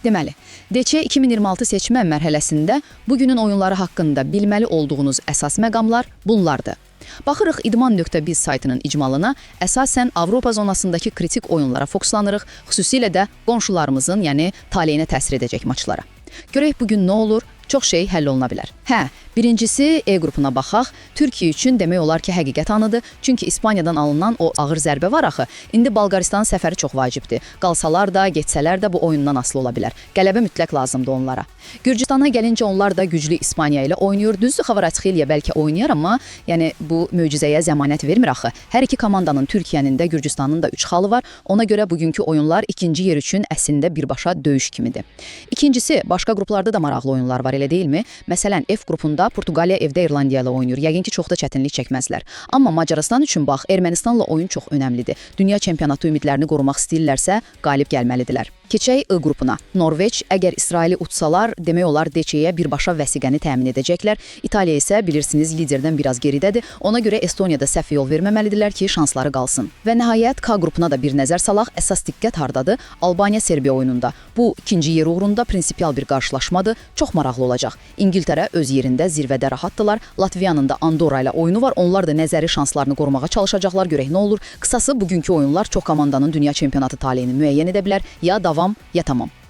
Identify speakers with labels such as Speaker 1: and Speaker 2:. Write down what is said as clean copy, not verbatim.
Speaker 1: Deməli, DC 2026 seçmə mərhələsində bugünün oyunları haqqında bilməli olduğunuz əsas məqamlar bunlardır. Baxırıq idman.biz saytının icmalına, əsasən Avropa zonasındakı kritik oyunlara fokuslanırıq, xüsusilə də qonşularımızın, yəni taleyinə təsir edəcək maçlara. Görək bu gün nə olur? Çox şey həll oluna bilər. Hə, birincisi E qrupuna baxaq. Türkiyə üçün demək olar ki, həqiqət anıdır. Çünki İspaniyadan alınan o ağır zərbə var axı. İndi Bolqaristan səfəri çox vacibdir. Qalsalar da, getsələr də bu oyundan asılı ola bilər. Qələbə mütləq lazımdır onlara. Gürcüstana gəlincə onlar da güclü İspaniya ilə oynayır. Düzdür, Xavaratsxeliya bəlkə oynayar, amma yəni bu möcüzəyə zəmanət vermir axı. Hər iki komandanın, Türkiyənin də, Gürcüstanın da 3 xalı var. Ona görə bugünkü oyunlar ikinci yer üçün əslində birbaşa döyüş kimidir. İkincisi, başqa qruplarda da maraqlı oyunlar var, elə deyilmi? Məsələn, F qrupunda Portuqaliya evdə İrlandiya ilə oynayır. Yəqin ki, çox da çətinlik çəkməzlər. Amma Macarıstan üçün bax, Ermənistanla oyun çox önəmlidir. Dünya çempionatı ümidlərini qorumaq istəyirlərsə, qalib gəlməlidirlər. Keçək I qrupuna. Norveç əgər İsraili utsalar, demək olar DC-yə birbaşa vəsiqəni təmin edəcəklər. İtaliya isə bilirsiniz liderdən biraz geridədir. Ona görə Estoniyada səhv yol verməməlidirlər ki, şansları qalsın. Və nəhayət K qrupuna da bir nəzər salaq. Əsas diqqət hardadır? Albaniya Serbiya oyununda. Bu ikinci yer uğrunda prinsipial bir qarşılaşmadır. Çox maraqlı olacaq. İngiltərə öz yerində zirvədə rahatdılar. Latviyanın da Andorra ilə oyunu var. Onlar da nəzəri şanslarını qorumağa çalışacaqlar. Görək nə olur. Qısası bugünkü oyunlar çox komandanın dünya çempionatı taleyini müəyyən edə bilər. Ya davam, ya tamam.